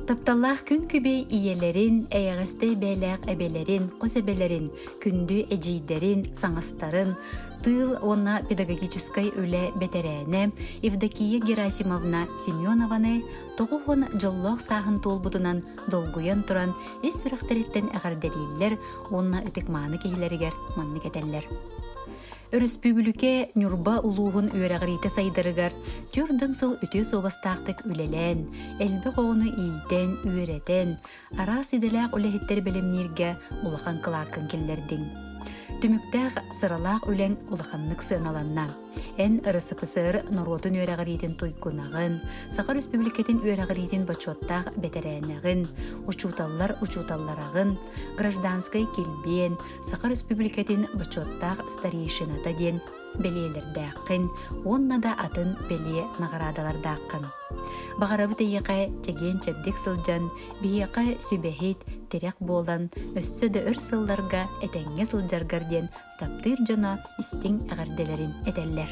Тапталлаах күн күбэй ийэлэрин, эйэҕэстэй бэйэлээх эбэлэрин, хос эбэлэрин, күндү эдьиийдэрин, саҥастарын, тыыл уонна педагогическай үлэ бэтэрээнэ Евдокия Герасимовна Семенованы 90 дьоллоох сааһын туолбутунан долгуйан туран ис сүрэхтэриттэн эҕэрдэлииллэр уонна ытык-мааны киһилэригэр маннык этэллэр. Өрөспүүбүлүкэ Ньурба улууһун үөрэҕириитэ сайдарыгар түөрт сыл үтүө суобастаахтык үлэлээн, элбэх оҕону иитэн, үөрэтэн, араас идэлээх үлэһиттэри бэлэмнииргэ улахан кылааккын киллэрдиҥ. Түмүктээх, сыралаах үлэҥ улаханнык сыаналанна. Эн РСФСР норуотун үөрэҕириитин туйгунаҕын, Саха Өрөспүүбүлүкэтин үөрэҕириитин бочуоттаах бэтэрээнэҕин, учууталлар учууталлараҕын, гражданскай килбиэн, Саха Өрөспүүбүлүкэтин бочуоттаах старейшината диэн бэлиэлэрдээххин уонна да атын бэлиэ наҕараадалардааххын. Баҕарабыт эйиэхэ чэгиэн-чэбдик сылдьан, биһиэхэ сүбэһит, тирэх буолан, өссө да өр сылларга этэҥҥэ сылдьаргар диэн таптыыр дьоно истиҥ эҕэрдэлэрин этэллэр.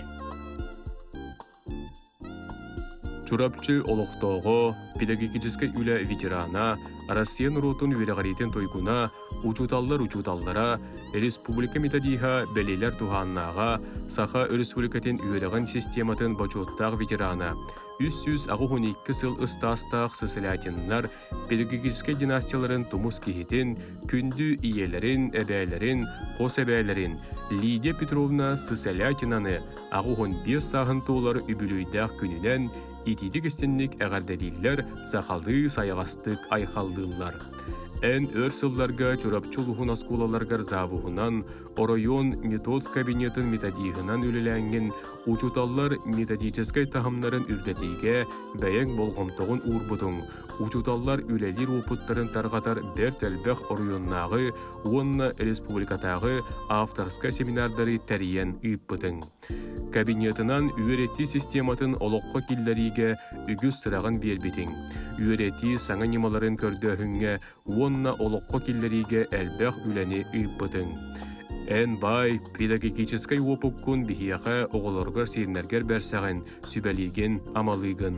Чурапчы олохтооҕо, педагогическай үлэ ветерана, Россия норуотун үөрэҕириитин туйгуна, учууталлар учууталлара, республика методиһа бэлиэлэр туһааннааҕа, Саха Өрөспүүбүлүкэтин үөрэҕин систематын бочуоттаах ветерана, 382 сыл ыстаастаах Сысолятиннар педагогическай династияларын тумус киһитин, күндү ийэлэрин, эбээлэрин, хос эбээлэрин Лидия Петровна Сысолятинаны 85 сааһын туолар үбүлүөйдээх күнүнэн итиитик-истинник эҕэрдэлииллэр, сахалыы сайаҕастык айхаллыыллар. Эн өр сылларга Чурапчы улууһун оскуолаларыгар завуһунан, оройуон метод кабинетын методиһынан үлэлээҥҥин учууталлар методическай таһымнарын үрдэтиигэ бэйэҥ болҕомтоҕун уурбутуҥ, учууталлар үлэлиир уопуттарын тарҕатар бэрт элбэх оройуоннааҕы уонна республикатааҕы авторскай семинардары тэрийэн ыыппытыҥ. Кабинетынан үөрэтии систематын олоххо киллэриигэ үгүс сыраҕын биэрбитиҥ. Үөрэтии саҥа ньымаларын көрдөөһүҥҥэ уонна олоххо киллэриигэ элбэх үлэни ыыппытыҥ. Эн баай педагогическай уопуккун биһиэхэ оҕолоргор сиэннэргэр бэрсэҕин, сүбэлиигин, амалыыгын.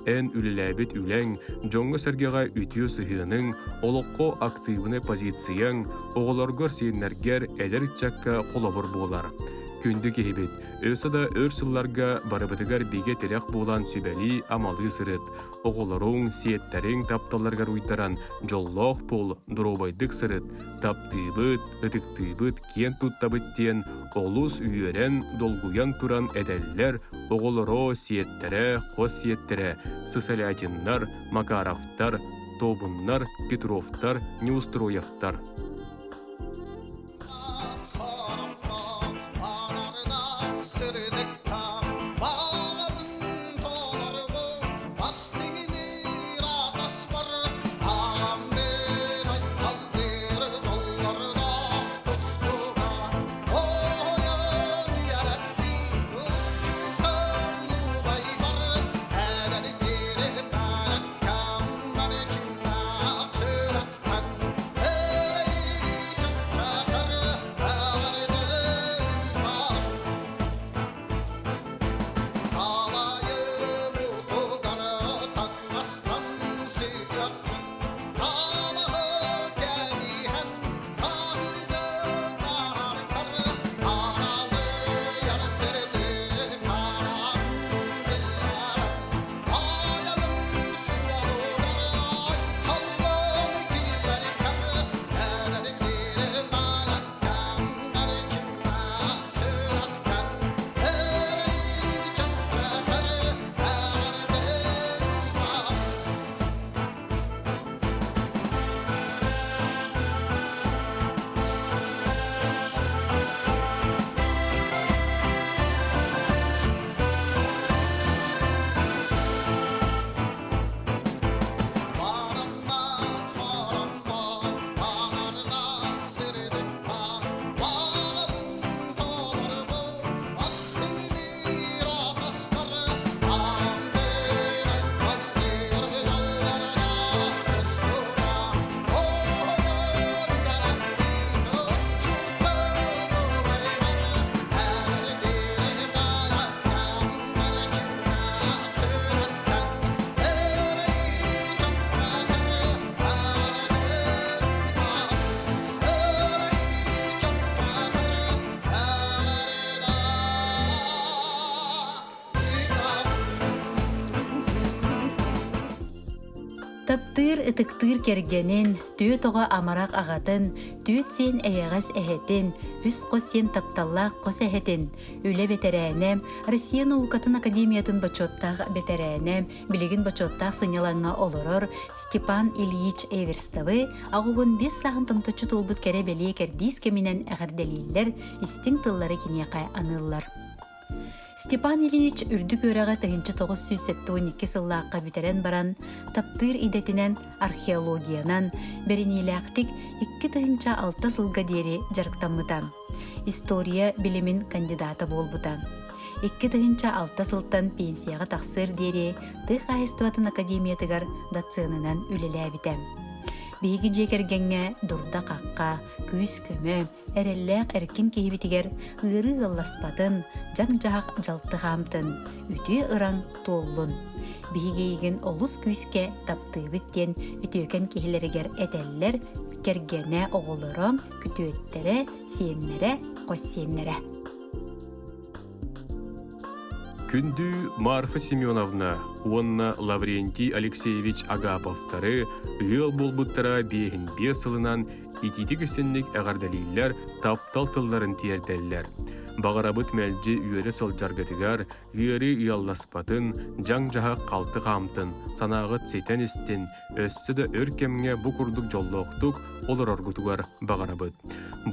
Эн үлэлээбит үлэҥ, дьоҥҥо-сэргэҕэ үтүө сыһыаныҥ, олоххо актыыбынай позицияҥ, оҕолоргор сиэннэргэр, эдэр ыччакка холобур буолар. Күндү киһибит, өссө да өр сылларга барыбытыгар бигэ тирэх буолан сүбэлии-амалыы сырыт. Оҕолоруҥ, сиэттэриҥ тапталларыгар уйдаран дьоллоох буол, доруобайдык сырыт, таптыыбыт, ытыктыыбыт, киэн туттабыт диэн олус үөрэн, долгуйан туран этэллэр оҕолоро, сиэттэрэ, хос сиэттэрэ Сысолятиннар, Макаровтар, Тобуннар, Петровтар, Неустроевтар. Таптыыр, ытыктыыр кэргэнин, түөрт оҕо амарах аҕатын, түөрт сиэн эйэҕэс эһэтин, үс хос сиэн тапталлаах хос эһэтин, үлэ бэтэрээнэ, Россия наукатын академиятын бочуоттаах бэтэрээнэ, билигин бочуоттаах сынньалаҥҥа олорор Степан Ильич Эверстовы 85 сааһын томточчу туолбут кэрэ-бэлиэ кэрдиис кэминэн эҕэрдэлииллэр, истиҥ тыллары киниэхэ аныыллар. Степан Ильич үрдүк үөрэҕи 1972 сыллаахха бүтэрэн баран, таптыыр идэтинэн археологиянан бэриниилээхтик 2006 сылга диэри дьарыктаммыта. История билимин кандидата буолбута. 2006 сылтан пенсияҕа тахсыар диэри тыа хаһаайыстыбатын академиятыгар доценынан үлэлээбитэ. Биһиги дьиэ кэргэҥҥэ дурда-хахха, күүс-көмө, эрэллээх эркин киһибитигэр ыарыы ыалласпатын, дьаҥ-дьаһах дьалты хаамтын, үтүө ыраҥ туоллун. Биһиги эйигин олус күүскэ таптыыбыт диэн үтүөкэн киһилэригэр этэллэр кэргэнэ, оҕолоро, күтүөттэрэ, сиэннэрэ, хос сиэннэрэ. Күндү Марфа Семеновна уонна Лаврентий Алексеевич Агаповтары ыал буолбуттара 55 сылынан итиитик-истинник эҕэрдэлииллэр, таптал тылларын тиэрдэллэр. Баҕарабыт мэлдьи үөрэ сылдьаргытыгар, ыарыы ыалласпатын, дьаҥ-дьаһах халты хаамтын, санааҕыт ситэн истин, өссө да өр кэмҥэ бу курдук дьоллоохтук олороргутугар баҕарабыт.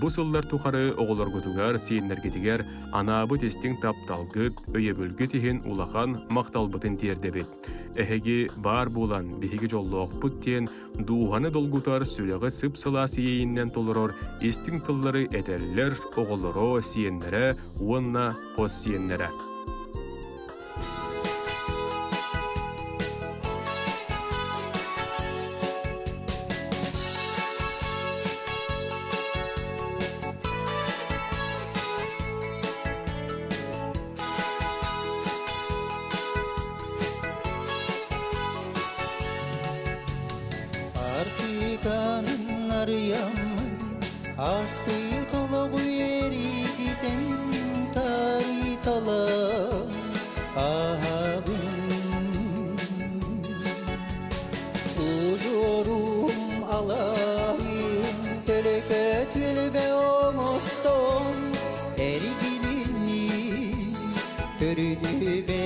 Бу сыллар тухары оҕолоргутугар, сиэннэргитигэр анаабыт истиҥ тапталгыт, өйөбүлгүт иһин улахан махталбытын тиэрдэбит. Эһиги баар буолан биһиги дьоллоохпут диэн дууһаны долгутар, сүрэҕи сып-сылаас иэйиинэн толорор истиҥ тыллары этэллэр оҕолоро, сиэннэрэ уонна хос сиэннэрэ. Артыыканын арыйаммын, ааспыт олоҕу эрититэн тариталан аһабын. Удьуорум алаһын төлөкө түөлбэ оҥостон эригилиннин төрүдүбэ.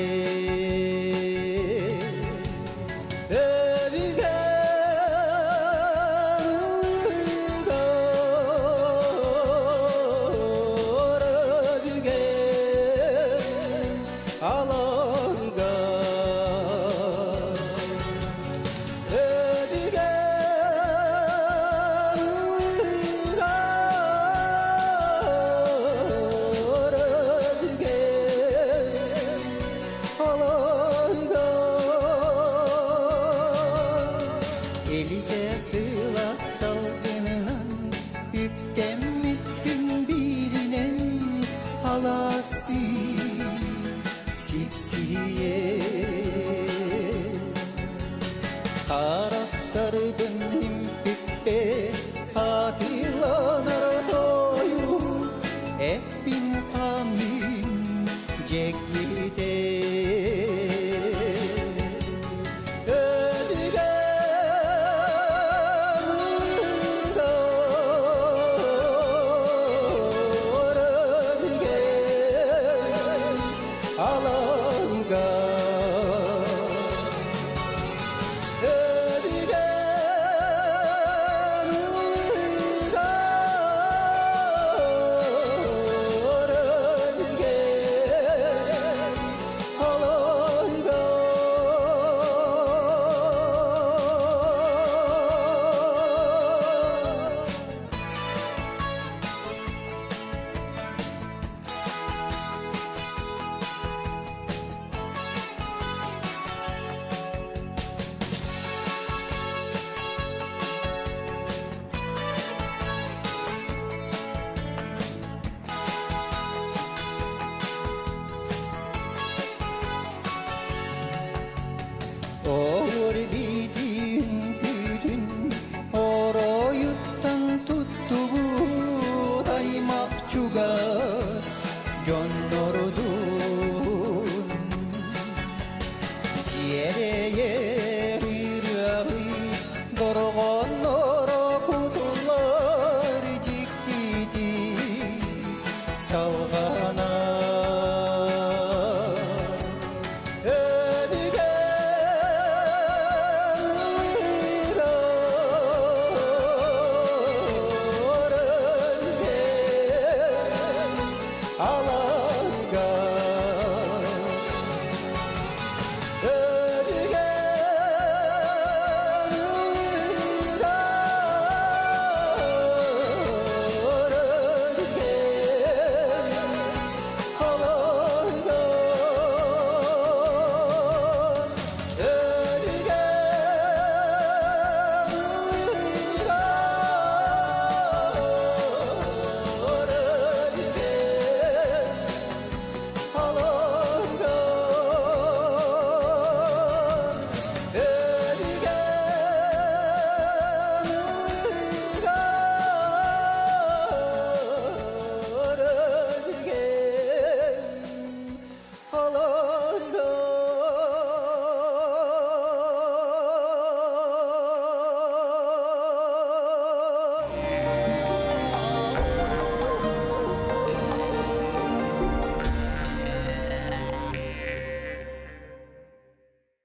Элитэ сыла салгынынан үктэммиппин бииринэн алаасы сипсийэ.